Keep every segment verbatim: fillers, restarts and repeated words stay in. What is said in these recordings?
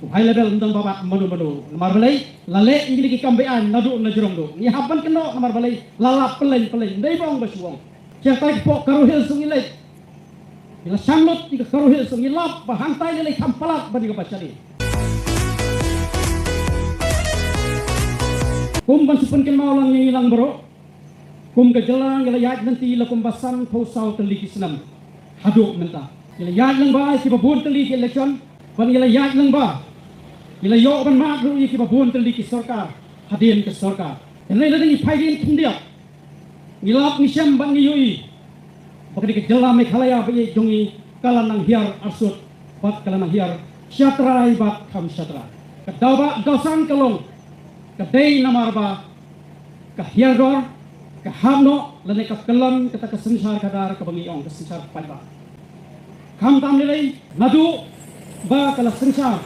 U high level ym don ba bat mano mano. Namar balei la leh ïa kine ki kam beaiñ naduh na jrong duh. Ngi hap ban kynnoh namar balei la lap pyllein pyllein. Ym dei ba ong ba shu ong. Chiang tai hapoh Garo Hills ngi leit. Ngi la shang lut ïa ka Garo Hills ngi lap ba hangtai ngi leit kham palat ban ïa ka ba shane. Kum ban shu pynkynmaw lang ïa ngi lang baroh. Kum ka jylla ngi la ïaid lynti la kumba sanphew saw tylli ki snem. Haduh mynta ngi la ïaid lyngba ïa kiba bun tylli ki election. Ban ngi la ïaid lyngba ngi la ïoh ban mad ruh ïa kiba bun tylli ki sorkar. Hadien ka sorkar. Hynrei lada ngi phai dien khyndiat ngi lap ngi shem bad ngi ïohi ba ka dei ka jylla Meghalaya ba ïeit jong ngi ka la nang hiar arsut bad ka la nang hiar shatrai bad kham shatrai. Ka daw ba daw san ka long ka dei namar ba ka hiar dor ka hap noh lane ka kyllon kata ka synshar khadar kaba ngi ong ka synshar paidbah. Khamtam lei lei naduh ba ka la synshar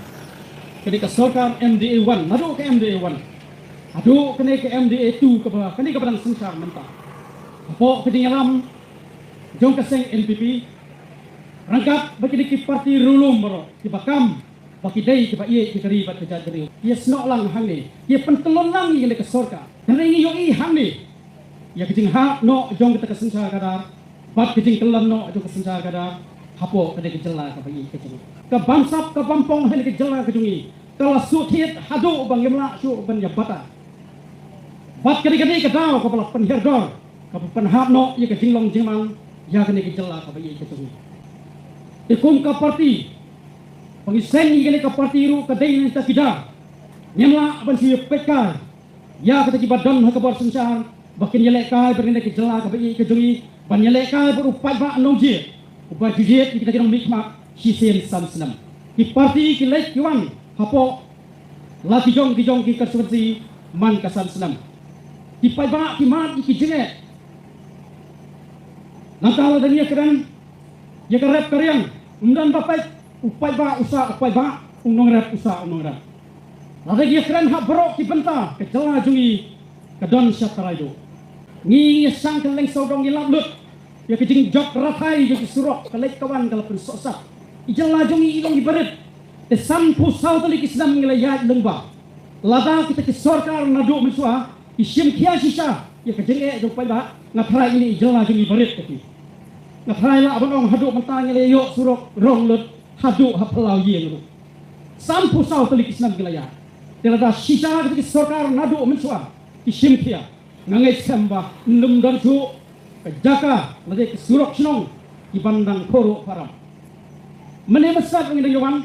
kane ka sorkar M D A one, naduh ka M D A one haduh kane ka M D A two kaba kane kaba dang synshar mynta. Hapoh ka jingïalam jong ka seng N P P ryngkat bad kine ki parti riewlum baroh kiba kam ba ki dei kiba ïeit ïa ka ri bad ka jaitbynriew. Ki ïasnoh lang hangne, ki ïapyntyllun lang ïa kane ka sorkar. Hynrei ngi ïohi hangne ïa ka jinghap noh jong kata ka synshar khadar bad ka jingkyllon noh jong ka synshar khadar hapoh kane ka jylla kaba ïeit ka jong ngi. Ka bamsap ka bampong ha kane ka jylla ka jong ngi ka la shu thied haduh ba ngim lah shuh ban ïa batai. Bad ka dei ka dei ka daw kaba la pynhiar dor kaba pynhap noh ïa ka jinglong jingman ïa kane ka jylla kaba ïeit ka jong ngi. Te kum ka parti ba ngi seng ïa kane ka parti ruh ka dei na kita ki daw ngim lah ban shu ïa peit kai ïa kata kiba don ha ka bor synshar ba kin ïalehkai bad kane ka jylla kaba ïeit ka jong ngi ban ïalehkai bad u paidbah nongjied uba ju jied ïa kita ki nongmihkhmat shisien san snem. Ki parti ki leit ki wan hapoh la ki jong ki jong ki constituency man ka san snem. Ki paidbah ki mad ïa ki jingeh. Nangta lada ngi ïakren ïa ka rep ka riang ym don ba peit u paidbah u sah u paidbah, u nongrep u sah u nongrep. Lada ngi ïakren ha baroh ki bynta ka jylla jong ngi ka don shatrai duh. Ngi ngi shang kylleng sawdong ngi lap lut ïa ka jingjop rathai jong ki surok ka leit ka wan ka la pynsohsat. I jylla jong ngi i long iba rit. Te sanphew saw tylli ki snem ngi la ïaid lyngba. Lada kita ki sorkar naduh mynshuwa ki shim khia shisha ïa ka jingeh jong paidbah nga tharai ine i jylla jong ngi iba rit ka ti. Nga tharai lah ban ong haduh mynta ngi la ïoh surok rong lut haduh ha phyllaw ïing ruh. Sanphew saw tylli ki snem ngi la ïaid. Te lada shisha kita ki sorkar naduh mynshuwa ki shim khia. Nga ngeit skhem ba ym don shuh ka jaka lane ka surok shnong kiban dang khoro param. Mynne mynstep ngi dang ïa wan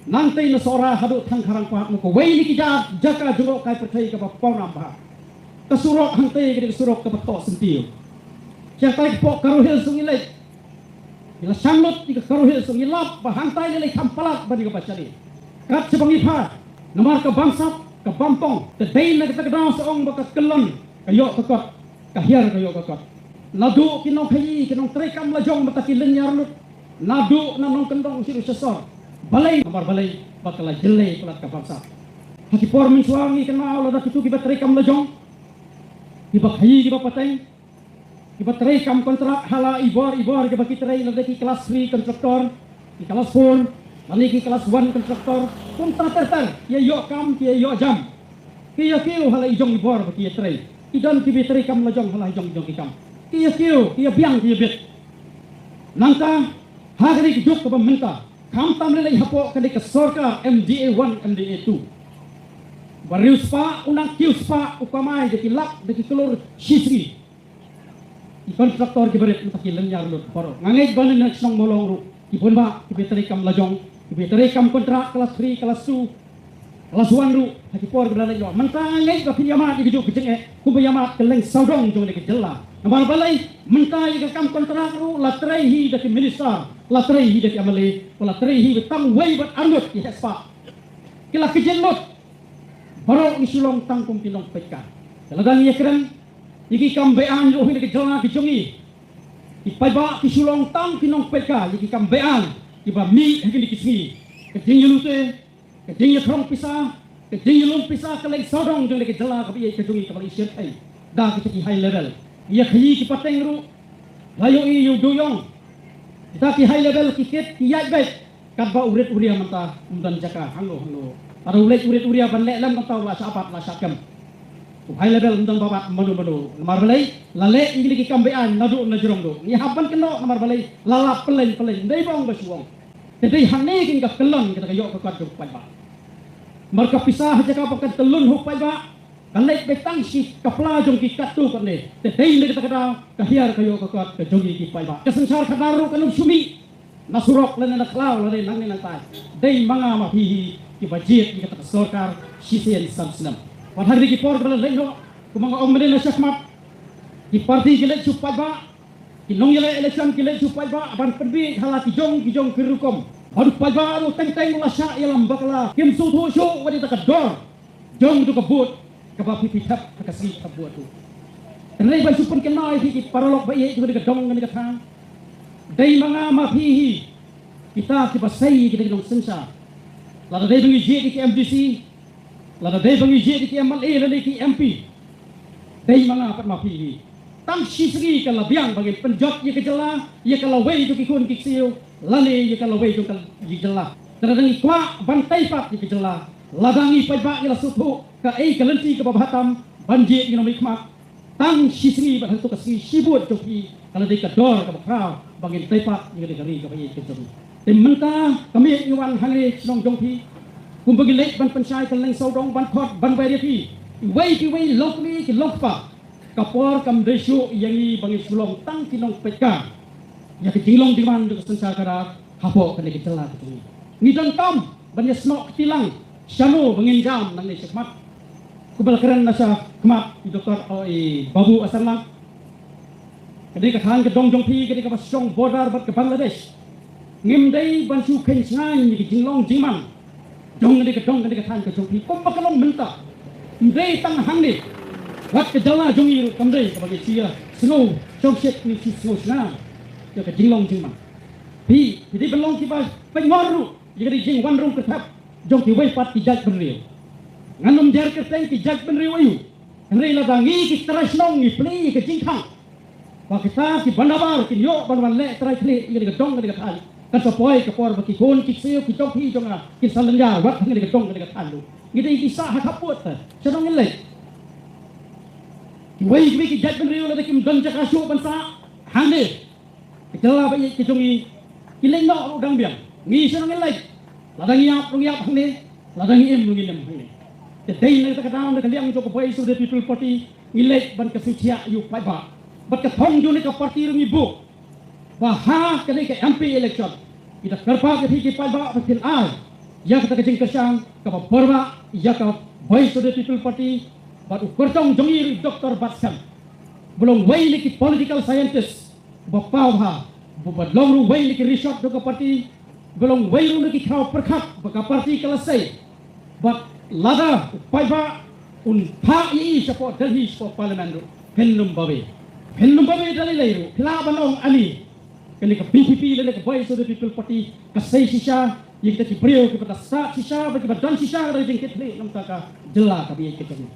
nangtei na Sohra haduh Thangkharang Park, na kawei na ki jaka jngohkai pyrthei kaba pawnam bha. Ka surok hangtei ka dei ka surok kaba thoh syntiew. Chiang tai hapoh Garo Hills ngi leit. Ngi la shang lut ïa ka Garo Hills ngi lap ba hangtai ngi leit kham palat ban ïa ka ba shane. Kat shaba ngi phai namar ka bamsap ka bampong ka dei na kata ka daw sa ong ba ka kyllon ka ïoh ka kot, ka hiar ka ïoh ka kot. Naduh ki nongkhaïi ki nongtrei kam lajong mynta ki lynñiar lut. Naduh na nongkyndong sha ri sha sor. Balei namar balei ba ka la jyllei palat ka bamsap. Ha ki por mynshuwa ngi kynmaw lada kitu kiba trei kam lajong, kiba khaïi kiba pateng, kiba trei kam kontrak ha la i bor i bor kiba ki trei lada ki klas three contractor, ki klas four lane ki klas one contractor, kumta ter ter ki ïa ïoh kam ki ïa ïoh jam. Ki ïa kiew ha la i jong i bor ba ki ïa trei. Ki don kiba trei kam lajong ha la i jong i jong ki kam. Ki ïa kiew ki ïa biang ki ïa bit. Nangta ha kane ka juk kaba mynta khamtam lei lei hapoh kane ka sorkar M D A one M D A two. Ba riewspah u nang kiew spah u kamai da ki lak da ki klur shisngi. I kontraktor kiba rit mynta ki lynñiar lut baroh. Nga ngeit ba na shnong Mawlong ruh ki bun bah kiba trei kam lajong, kiba trei kam kontrak klas three klas two, klas one ruh ha ki por kiba la leit noh. Mynta nga ngeit ba phin ïa mad ïa ka juk ka jingeh kumba ïa mad kylleng sawdong jong kane ka jylla. Namar balei mynta ïa ka kam kontrak ruh la trei hi da ki minister, la trei hi da ki M L A, la trei hi bad tang wei bad arngut ki heh spah. Ki la kjin lut. Baroh ngi shu long tang kum ki nongpeit kai. Te lada ngi ïakren ïa ki kam beaiñ ruh ha kane ka jylla ka jong ngi, ki paidbah ki shu long tang ki nongpeit kai ïa ki kam beaiñ kiba mih ha kine ki sngi. Ka jingïalute, ka jingïakhrong pisa, ka jingïalum pisa kylleng sawdong jong kane ka jylla kaba ïeit ka jong ngi kaba la isynei da kita ki high level. Ïa khaïi ki pateng ruh la ïohi ïa u dewïong. Kita ki high level ki kit ki ïaid beit. Katba u rit u ria mynta um don jaka hangno hangno. Lada u leit u rit u ria ban leh lem mynta u la shah bat la shah kem. U high level um don ba bat mano mano. Namar balei la leh ïa kine ki kam beaiñ naduh na jrong duh. Ngi hap ban kynnoh namar balei la lap pyllein pyllein. Ym dei ba ong ba shu ong. Te dei hangne kane ka kyllon kata ka ïoh ka kot jong u paidbah. Namar ka pisa ha jaka ba kan tyllun ha u paidbah. Ka leit beit tang shi ka pla jong ki katto katne. Te dei na kata ka daw ka hiar ka ïoh ka kot ka jong ngi ki paidbah. Ka synshar khadar ruh kan ym shu mih na surok lane na khlaw lane nangne nangtai. Dei ma nga ma phi hi kiba jied ïa kata ka sorkar shisien san snem. Wat ha kine ki por kiba la leit noh, kumba nga ong mynne na shakhmat, ki party ki leit shu paidbah, ki nongïaleh election ki leit shu paidbah ban pynbiej ha la ki jong ki jong ki rukom. Bad u paidbah ruh teng teng u la shah ïalam bakla, kim sngewthuh shuh wat ïa kata ka dor jong kata ka vote kaba phi phi thep ha ka sngi thep vote ruh. Hynrei ban shu pynkynmaw ïa phi ki paralok ba ïeit jong kane ka dong kane ka thaiñ, dei ma nga ma phi hi kita kiba sei ïa kita ki nongsynshar. Lada dei ba ngi jied ïa ki MDC, lada dei ba ngi jied ïa ki MLA lane ki MP, dei ma nga pat ma phi hi. Tang shi sngi ka la biang ba ngin pynjot ïa ka jylla ïa ka lawei jong ki khun ki ksiew lane ïa ka lawei jong ka jylla. Te lada ngi kwah ban tei pat ïa ka jylla, lada ngi paidbah ngi la sngewthuh kaei ka lynti kaba bha tam ban jied ïa ngi nongmihkhmat, tang shi sngi bad hangto ka sngi shibun jong phi ka la dei ka dor kaba khraw ba ngin tei pat ïa ka ri kaba ïeit ka jong ngi. Te mynta ka miet ngi wan hangne shnong jong phi, kumba ngi leit ban pynshai kylleng sawdong ban khot ban wer ïa phi, iwei pa iwei, longkmie ki longkpa. Ka por kam dei shuh ïa ngi ba ngin shu long tang ki nongpeit ka ïa ka jinglong jingman jong ka synshar khadar hapoh kane ka jylla ka jong ngi. Ngi donkam ban ïasnoh kti lang shano ba ngin jam nangne shakhmat. Kumba la kren na shakhmat i Doktor, oh, i Babu Asarlang. Ka dei ka thaiñ ka dong jong phi ka dei kaba shong border bad ka Bangladesh. Ngim dei ban shu kheiñ shngaiñ ïa ka jinglong jingman jong ka dei ka dong ka dei ka thaiñ ka jong phi kumba ka long mynta. Ym dei tang hangne, wat ka jylla jong ngi ruh kam dei kaba ngi shu ïa sngew shongshit, ngi shu sngew shngaiñ ïa ka jinglong jingman. Phi, phi dei ban long kiba pynngor ruh ïa ka dei jingwan rung kyrthep jong kiwei pat ki jaitbynriew. Ngan ym jer kyrteng ki jaitbynriew aïu. Hynrei lada ngi ki trai shnong ngi plie ïa ka jingkhang ba kita ki bynriew kin ïoh ban wan leh trai khlieh ïa ka dong ka thaiñ, kan sa poi ka por ba ki khun ki ksiew ki jong phi jong nga kin sa lynñiar wat hangne ka dong ka thaiñ ruh. Ngi dei ki sah ha khaput te sha dong ngi leit. Kiwei kiwei ki jaitbynriew lada kim don jaka shuh ban sah hangne. Ka jylla ba ïeit ka jong ngi ki leit noh ruh dang biang. Ngi shu nang leit. Lada ngi ïap ruh ngi ïap hangne, lada ngi im ruh ngi im hangne. Te dei na kata ka daw na ka liang jong ka Voice of the People Party ngi leit ban ka sngewthiah ïa u paidbah. Bad ka thong jong kane ka party ruh ngi buh ba ha kane ka MP election ngi da kyrpad ïa phi ki paidbah ba phin ai ïa kata ka jingkyrshan kaba bor bha ïa ka Voice of the People Party bad u kyrtong jong ngi ruh Doktor Batshemw. Ba long wei na ki political scientist ba paw bha, ba, ba long ruh wei na ki rishot jong ka party, ba long wei ruh na ki khraw pyrkhat ba ka party ka la sei. Bad lada u paidbah un phah ïa i shapoh Delhi shapoh Parliament ruh, phin ym babe. Phin ym babe da lei lei ruh, phi lah ban ong ani. Kane ka VPP lane ka Voice of the People Party ka sei shisha ïa kita ki briew kiba da stad shisha bad kiba don shisha da jingkitkhlieh na bynta ka jylla kaba ïeit ka jong ngi.